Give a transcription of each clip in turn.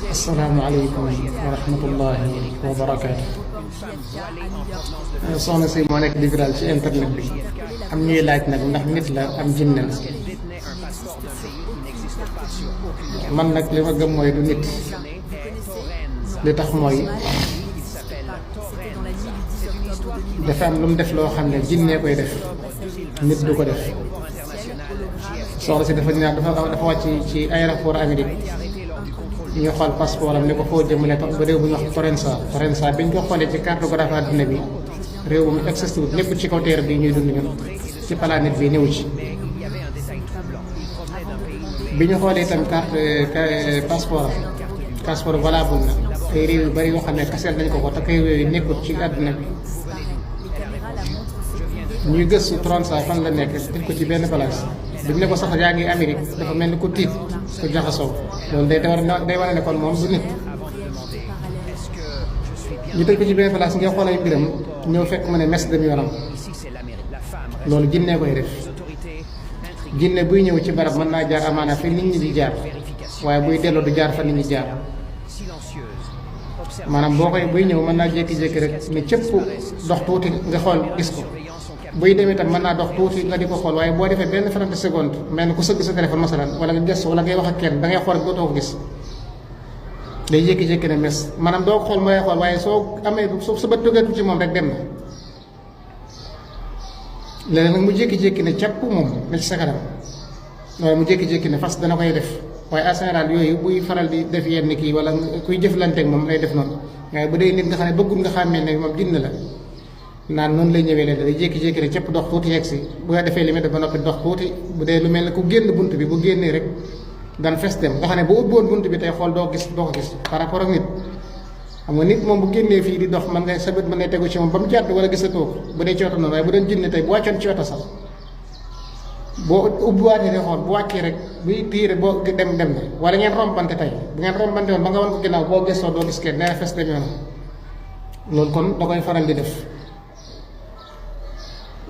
asalaamaaleykum wa rahmatullahi wa barakaatu. soxna si moo nekk di viral ci internet bi am ñuy laaj nag ndax nit la am jinne la. man nag li ma gëm mooy du nit. li tax mooy dafa am lu mu def loo xam ne jinne koy def nit du ko def. soxna si dafa ñaan dafa wàcc ci aéroport Amérique ñu xool passeport am ne ko foo jëmale ba réew bu ñu wax Forensa bi ñu ko xoolee ci cartographie àddina bi réew mi existé wut lépp ci kaw terre bi ñuy dund ñun ci planète bi néew ci. bi ñu xoolee itam passeport valable na ay réew yu bari yoo xam ne kaseel nañ ko te kay yooyu nekkut ci àddina bi ñuy gëstu Forensa fan la nekk def ko ci benn place. biñ ne ko sax yaa ngi Amérique dafa mel ni ku tiit ku jaxasoo loolu day wane ne kon moom du nit. ñu tëj ko ci benn place nga xool ay mbiram ñëw fekk ma ne mes dem yoonam loolu jinne koy def. jinne buy ñëw ci barab mën naa jaar amaana fi nit ñi di jaar waaye buy delloo du jaar fa nit ñi jaar maanaam buy ñëw mën naa jékki-jékki rek ne cëpp dox tuuti nga xool gis ko. buy demee tam mën naa dox tuuti nga di ko xool waaye boo defee benn farante seconde mel ni ku sëgg sa téléphone masalan wala nga gëstu wala ngay wax ak kenn da ngay xool dootoo ko gis day jékki-jékki ne mes maanaam doo ko xool mooy xool waaye soo amee sa bët duggatu ci moom rek dem na léegi nag mu jékki-jékki ne capp moom ne ci sa kanam waaye mu jékki-jékki ne fas dana koy def waaye en général yooyu buy faral di def yenn kii wala kuy jëflanteeg moom lay def noonu waaye bu dee nit nga xam ne bëggul nga xàmmee ne moom jinn la naan noonu lay ñëwee leen day jékki-jékki ne cëpp dox tuuti yegg si bu nga defee li muy def ba noppi dox tuuti bu dee lu mel ne ku génn bunt bi bu génnee rek daan fes dem nga xam ne bu ubboon bunt bi tey xool doo ko gis par rapport ak nit xam nga nit moom bu génnee fii di dox man ngay sa bët mën ngay tegu ci moom ba mu jàdd wala gisatoo ko bu dee ci oto noonu waaye bu doon jinne tey bu wàccoon ci oto sax boo ubbiwaatee di xool bu wàccee rek buy tiire boo dem na wala ngeen rompante tey bu ngeen rompante woon ba nga wan ko ginnaaw boo gëstoo doo gis kenn nee na fes dem yoon loolu kon da koy faral di def.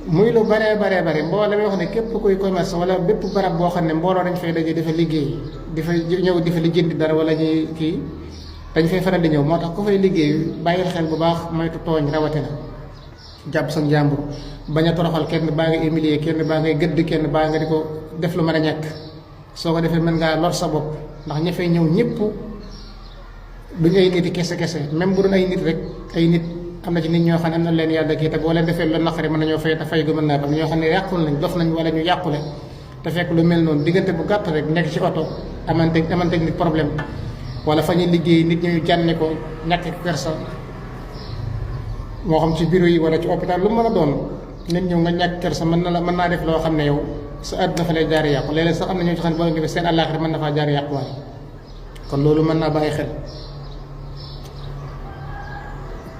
muy lu bare mbooloo damay wax ne képp kuy commerce wala bépp barab boo xam ne mbooloo dañ fay daje dafa liggéey di fa ñëw di fa lijjanti dara wala ñuy kii dañ fay faral di ñëw moo tax ku fay liggéey bàyyil xel bu baax moytu tooñ rawatina jàpp sa njàmbur bañ a toroxal kenn baa nga humilier kenn baa ngay gëdd kenn baa nga di ko def lu mën a ñàkk soo ko defee mën ngaa lor sa bopp ndax ña fay ñëw ñëpp duñ ay nit kese même bu doon ay nit rek ay nit. am na ci nit ñoo xam ne am na leen yàlla kii te boo leen defee lu naqari mën nañoo fay te fay gu mën naa am ñoo xam ne yàqul nañ dof nañ wala ñu yàqule te fekk lu mel noonu diggante bu gàtt rek nekk ci oto amante nit problème wala fa ñuy liggéey nit ñuy jànne ko ñàkk kersa moo xam ci bureau yi wala ci hôpital lu mën a doon nit ñëw nga ñàkk kersa mën naa def loo xam ne yow sa àdduna fa lay jaari yàqu léeg-léeg sax am na ñoo ci xam ne boo defee seen àllaaxira mën na faa jaari yàqu waaye kon loolu mën naa bàyyi xel.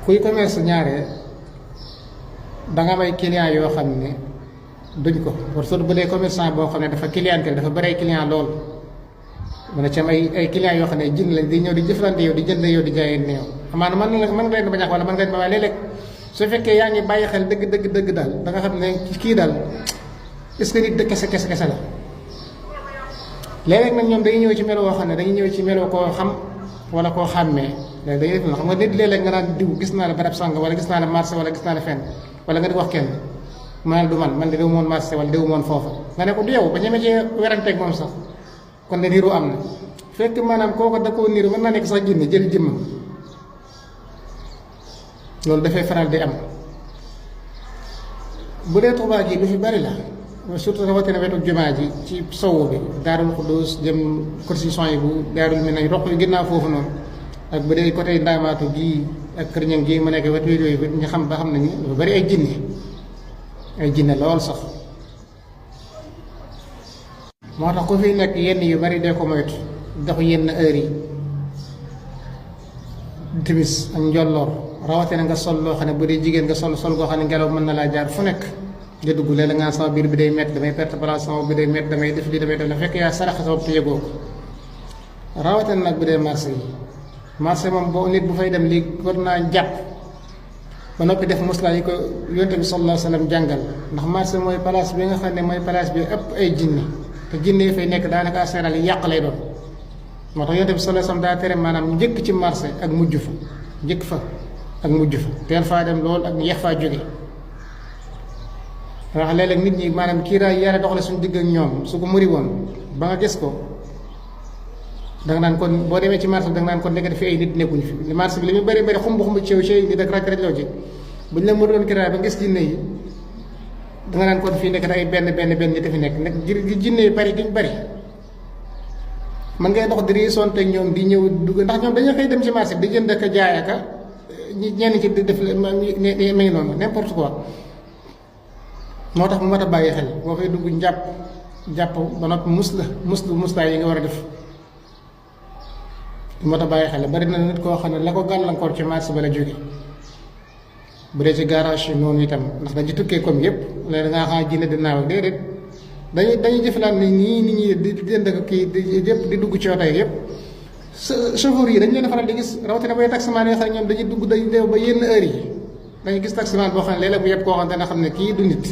kuy commerce ñaare danga may client yoo xam ne duñ ko war surtout bu dee commerçant boo xam ne dafa clientèle dafa bari ay client lool mën a ci am ay client yoo xam ne jinn lañ di ñëw di jëflante yow di jënd yow di jaayee ne yow amaana mën nga leen ba ñax wala mën nga leen ba waaye léeg-léeg su fekkee yaa ngi bàyyi xel dëgg daal da nga xam ne kii daal est-ce que nit kese la léeg-léeg nag ñoom dañuy ñëw ci melo woo xam ne dañuy ñëw ci melo koo xam wala koo xàmmee léegi dañuy def na xam nga nit léeg-léeg nga naan diw gis naa la barab sàng wala gis naa la marché wala gis naa la fenn wala nga di wax kenn maanaam du man de déw moon marché wala déw moon foofa nga ne ko du yow ba ñeme cee weranteeg moom sax kon de niiru am na fekk maanaam kooku da koo niiru mën naa nekk sax jinne jël jëmmam loolu dafay faral di am bu dee Tuubaa ji lu fi bari la surtout rawatina wetu jumaa ji ci sowu bi Daarul Xuddus jëm constitution yi bu Daarul Minam roq yu ginnaaw foofu noonu ak bu dee côté Ndaamaatu gii ak Kër Ñaŋ gii mu nekk wetu yooyu ñu xam ba xam nañu lu bari ay jinne lool sax moo tax ku fi nekk yenn yu bari dee ko moytu dox yenn heure yi timis ak njolloor rawatina nga sol loo xam ne bu dee jigéen nga sol goo xam ne ngelaw mën na laa jaar fu nekk nga dugg léeg-léeg nga sama biir bi day métti damay perte place sama bi day métti damay def lii damay def la fekk yaa sarax sa bopp te yëgoo ko rawatina nag bu dee marché yi marché moom boo nit bu fay dem lii war naa jàpp ba noppi def muslaa yi ko yonte bi sallallahu alayhi wa sallam jàngal ndax marché mooy place bi nga xam ne mooy place bi ëpp ay jinne te jinne yi fay nekk daanaka asséral yi yàq lay doon moo tax Yonent bi sallallahu alayhi wasallam daa tere maanaam njëkk ci marché ak mujj fa njëkk fa ak mujj fa teel faa dem lool ak yeex faa jóge wax léeg-léeg nit ñi maanaam kiiraay yàlla doxale suñu digg ak ñoom su ko muri woon ba nga gis ko danga naan kon boo demee ci marché bi danga naan kon nekk fi ay nit nekkuñu fi marché bi li muy bëri bëri xumb ceew ceew nit ak raj loo ci buñ la mënoon kiiraay ba gis jinne yi danga naan kon fii nekk ay benn nit a fi nekk nag jinne yi bari giñ bari man ngay dox di sonte ak ñoom di ñëw dugg ndax ñoom dañoo xëy dem ci marché bi di jënd ak jaay ak ñenn ci di def may noonu n'importe quoi moo tax mu mat a bàyyi xel boo fay dugg jàpp ba noppi muslaay yi nga war a def moo tax bàyyi xel bari na nit koo xam ne la ko gàllankoor ci marché ba la jóge bu dee ci garage yi noonu itam ndax dañu tukkee comme yëpp léegi da ngaa xam jinne di naaw ak déedéet dañuy jëflaan ni ñii nit ñi di jënd ak kii yëpp di dugg ci oto yi yëpp chauffeur yi dañu leen faral di gis rawatina bay taximaan yi nga xam ne ñoom dañuy dugg dañuy dew ba yenn heure yi dañuy gis taximaan boo xam ne léeg-léeg bu yëpp koo xam ne dana xam ne kii du nit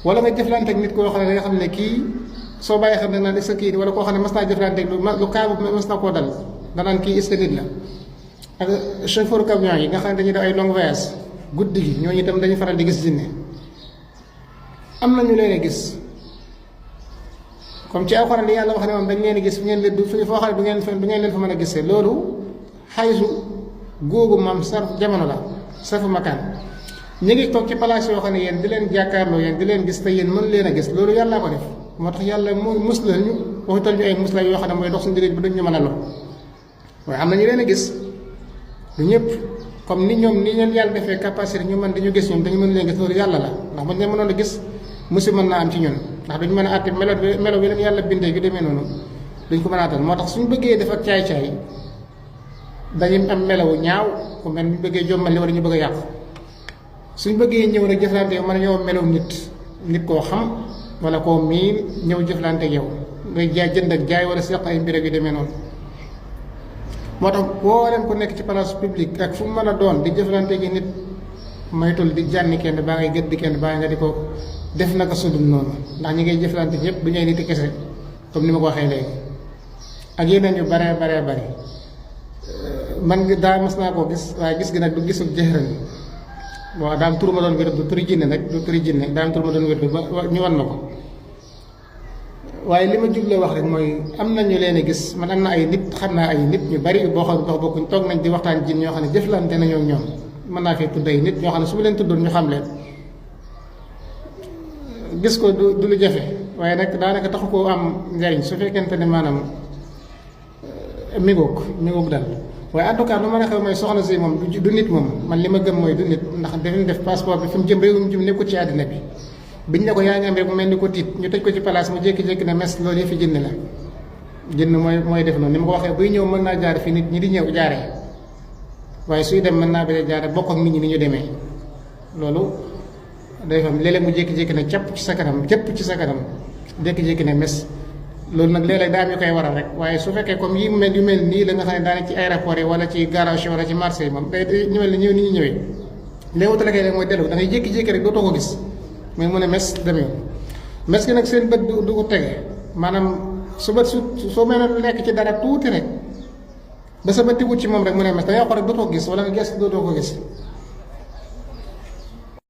wala nga jëflante ak nit koo xam ne da nga xam ne kii soo bàyyi xam ne naan est-ce que kii wala koo xam ne mas naa jëflante ak lu kaabu mas na koo dal danaan kii est-ce que nit la ak chauffeur camion yi nga xam ne dañuy def ay long voyage guddi gi ñooñu itam dañuy faral di gis jinne am na ñu leen gis comme ci alxuraan li yàlla wax ne moom dañ leen gis fu ngeen leen foo xam ne du ngeen leen fa mën a gisee loolu xaysu googu moom sarf jamono la sarfu makaan ñu ngi toog ci place yoo xam ne yéen di leen jàkkaarloo yéen di leen gis te yéen mën leen a gis loolu yàllaa ko def moo tax yàlla mu musla ñu waxutal ñu ay musla yoo xam ne mooy dox suñu diggante bi duñ ñu mën a lor waaye am na ñu leen a gis du ñëpp comme ni ñoom ni leen yàlla defee capacité ñu mën dañu gis ñoom dañu mën leen gis loolu yàlla la ndax buñ leen mënoon a gis musi mën naa am ci ñun ndax duñ mën a àtte melo bi leen yàlla bindee yu demee noonu duñ ko mën a àttal moo tax suñu bëggee def ak caay-caay dañuy am melawu ñaaw ku mel ñu bëggee jommal li wala ñu bëgg a yàqu suñ bëggee ñëw nag jëflante yow mën a ñëw melaw nit koo xam wala koo miin ñëw jëflante ak yow ngay jaay jënd ak jaay wala seq ay mbir yu demee noonu moo tax boo leen ko nekk ci place publique ak fu mu mën a doon di jëflante gi nit maytul di jànni kenn baa ngay gët di kenn baa nga di ko def naka sudul noonu ndax ñi ngay jëflante ñëpp du ñuy niti kese comme ni ma ko waxee léegi ak yeneen yu bare man daa mas naa koo gis waaye gis gi nag du gisul jëxëran bon daam tur ma doon wér du turi jinne nag du turi jinne daam tur ma doon wér ba ñu wan ma ko waaye li ma jubloo wax rek mooy am na ñu leen gis man am na ay nit xam naa ay nit ñu bari boo xam dox bokkuñ toog nañ di waxtaan jin ñoo xam ne jëflante nañoo ñoom mën naa fee tudd ay nit ñoo xam ne su ma leen tuddoon ñu xam leen gis ko du lu jafe waaye nag daanaka taxu koo am njariñ su fekkente ne maanaam migoog dal waaye en tout cas lu ma ne xew mooy soxna si moom du nit moom man li ma gëm mooy du nit ndax dafa def passeport bi fi mu jëm réew mi jëm nekkul ci àddina bi biñ ne ko yaa ngi am rek mu mel ni ko tiit ñu tëj ko ci place mu jékki-jékki ne mes loolu yëfi jënd la jënd mooy def noonu ni ma ko waxee buy ñëw mën naa jaar fi nit ñi di ñëw jaaree waaye suy dem mën naa bañ a jaare bokk ak nit ñi ni ñu demee loolu day fam léeg-léeg mu jékki-jékki ne capp ci sa kanam jékki-jékki ne mes loolu nag léeg-léeg daa am yu koy waral rek waaye su fekkee comme yi yu mel nii la nga xam ne daanaka ci aéroport yi wala ci garage wala ci marché yi moom day ñu mel ni ñëw ni ñu ñëwee léegi wutale kay rek mooy dellu da ngay jékki-jékki rek dootoo ko gis mais mu ne mes demee mes gi nag seen bët du ko tege maanaam su bët soo mel ne lekk ci dara tuuti rek ba sa bët tigut ci moom rek mu ne mes da ngay wax rek dootoo ko gis wala nga gis dootoo ko gis